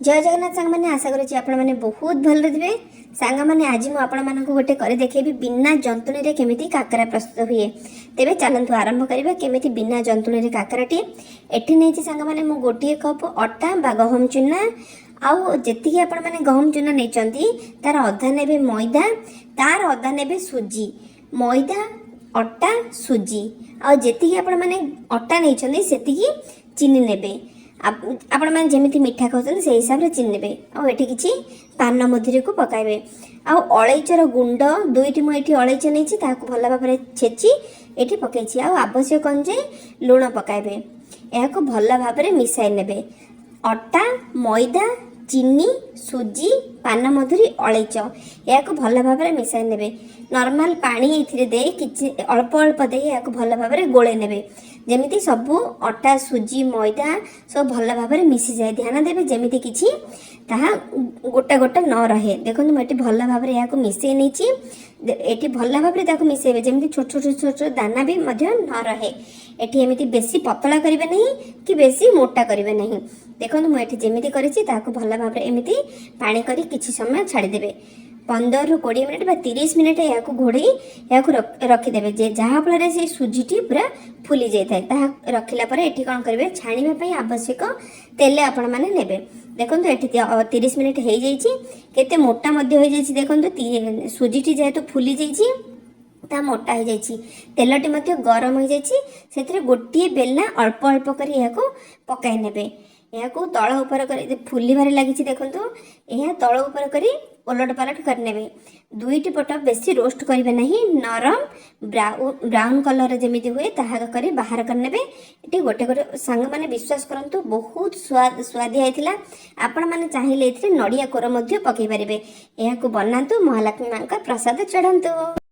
ଜୟ ଜଗନ୍ନାଥ ସାଙ୍ଗମାନେ, ଆଶା କରୁଛି ଆପଣମାନେ ବହୁତ ଭଲରେ ଥିବେ। ସାଙ୍ଗମାନେ, ଆଜି ମୁଁ ଆପଣମାନଙ୍କୁ ଗୋଟେ କରି ଦେଖେଇବି ବିନା ଜନ୍ତୁଣୀରେ କେମିତି କାକରା ପ୍ରସ୍ତୁତ ହୁଏ। ତେବେ ଚାଲନ୍ତୁ ଆରମ୍ଭ କରିବା କେମିତି ବିନା ଜନ୍ତୁଣୀରେ କାକରାଟି। ଏଠି ନେଇଛି ସାଙ୍ଗମାନେ ମୁଁ 1 କପ୍ ଅଟା ବା ଗହମ ଚୁନା। ଆଉ ଯେତିକି ଆପଣମାନେ ଗହମ ଚୁନା ନେଇଛନ୍ତି, ତାର ଅଧା ନେବେ ମଇଦା, ତାର ଅଧା ନେବେ ସୁଜି। ମଇଦା, ଅଟା, ସୁଜି। ଆଉ ଯେତିକି ଆପଣମାନେ ଅଟା ନେଇଛନ୍ତି, ସେତିକି ଚିନି ନେବେ। ଆପଣମାନେ ଯେମିତି ମିଠା ଖାଉଛନ୍ତି, ସେଇ ହିସାବରେ ଚିନି ନେବେ। ଆଉ ଏଠି କିଛି ପାନ ମଧୁରୀକୁ ପକାଇବେ। ଆଉ ଅଳେଇଚର ଗୁଣ୍ଡ ଦୁଇଟି, ମୁଁ ଏଠି ଅଳେଇଚ ନେଇଛି, ତାହାକୁ ଭଲ ଭାବରେ ଛେଚି ଏଠି ପକାଇଛି। ଆଉ ଆବଶ୍ୟକ ଅନୁଯାୟୀ ଲୁଣ ପକାଇବେ। ଏହାକୁ ଭଲ ଭାବରେ ମିଶାଇ ନେବେ। ଅଟା, ମଇଦା, ଚିନି, ସୁଜି, ପାନ ମଧୁରୀ, ଅଳେଇଚ, ଏହାକୁ ଭଲ ଭାବରେ ମିଶାଇ ନେବେ। ନର୍ମାଲ ପାଣି ଏଥିରେ ଦେଇ, କିଛି ଅଳ୍ପ ଅଳ୍ପ ଦେଇ ଏହାକୁ ଭଲ ଭାବରେ ଗୋଳେଇ ନେବେ, ଯେମିତି ସବୁ ଅଟା, ସୁଜି, ମଇଦା ସବୁ ଭଲ ଭାବରେ ମିଶିଯାଏ। ଧ୍ୟାନ ଦେବେ ଯେମିତି କିଛି ତାହା ଗୋଟା ଗୋଟା ନ ରହେ। ଦେଖନ୍ତୁ, ମୁଁ ଏଠି ଭଲ ଭାବରେ ଏହାକୁ ମିଶାଇ ନେଇଛି। ଏଠି ଭଲ ଭାବରେ ତାକୁ ମିଶାଇବେ, ଯେମିତି ଛୋଟ ଛୋଟ ଛୋଟ ଛୋଟ ଦାନା ବି ମଧ୍ୟ ନ ରହେ। ଏଠି ଏମିତି ବେଶୀ ପତଳା କରିବେ ନାହିଁ କି ବେଶୀ ମୋଟା କରିବେ ନାହିଁ। ଦେଖନ୍ତୁ, ମୁଁ ଏଠି ଯେମିତି କରିଛି, ତାହାକୁ ଭଲ ଭାବରେ ଏମିତି ପାଣି କରି କିଛି ସମୟ ଛାଡ଼ିଦେବେ। 15ରୁ 20 ମିନିଟ୍ ବା 30 ମିନିଟ୍ ଏହାକୁ ଘୋଡ଼େଇ ଏହାକୁ ରଖିଦେବେ ଯେ ଯାହାଫଳରେ ସେଇ ସୁଜିଟି ପୁରା ଫୁଲି ଯାଇଥାଏ। ତାହା ରଖିଲା ପରେ ଏଠି କ'ଣ କରିବେ? ଛାଣିବା ପାଇଁ ଆବଶ୍ୟକ ତେଲ ଆପଣମାନେ ନେବେ। ଦେଖନ୍ତୁ, ଏଠି 30 ମିନିଟ୍ ହେଇଯାଇଛି। କେତେ ମୋଟା ମଧ୍ୟ ହେଇଯାଇଛି ଦେଖନ୍ତୁ। ସୁଜିଟି ଯେହେତୁ ଫୁଲି ଯାଇଛି, ତାହା ମୋଟା ହେଇଯାଇଛି। ତେଲଟି ମଧ୍ୟ ଗରମ ହେଇଯାଇଛି। ସେଥିରେ ଗୋଟିଏ ବେଲା ଅଳ୍ପ ଅଳ୍ପ କରି ଏହାକୁ ପକାଇ ନେବେ। ଏହାକୁ ତଳ ଉପର କରି, ଫୁଲିବାରେ ଲାଗିଛି ଦେଖନ୍ତୁ, ଏହା ତଳ ଉପର କରି ଓଲଟ ପାଲଟ କରିନେବେ। ଦୁଇଟି ପଟ ବେଶୀ ରୋଷ୍ଟ କରିବେ ନାହିଁ। ନରମ ବ୍ରାଉନ୍ କଲର୍ ଯେମିତି ହୁଏ, ତାହା କରି ବାହାର କରିନେବେ। ଏଠି ଗୋଟେ ଗୋଟେ, ସାଙ୍ଗମାନେ ବିଶ୍ୱାସ କରନ୍ତୁ, ବହୁତ ସୁଆଦିଆ ହେଇଥିଲା। ଆପଣମାନେ ଚାହିଁଲେ ଏଥିରେ ନଡ଼ିଆ କୋର ମଧ୍ୟ ପକାଇ ପାରିବେ। ଏହାକୁ ବନାନ୍ତୁ, ମହାଲକ୍ଷ୍ମୀ ମାଙ୍କ ପ୍ରସାଦ ଚଢ଼ାନ୍ତୁ।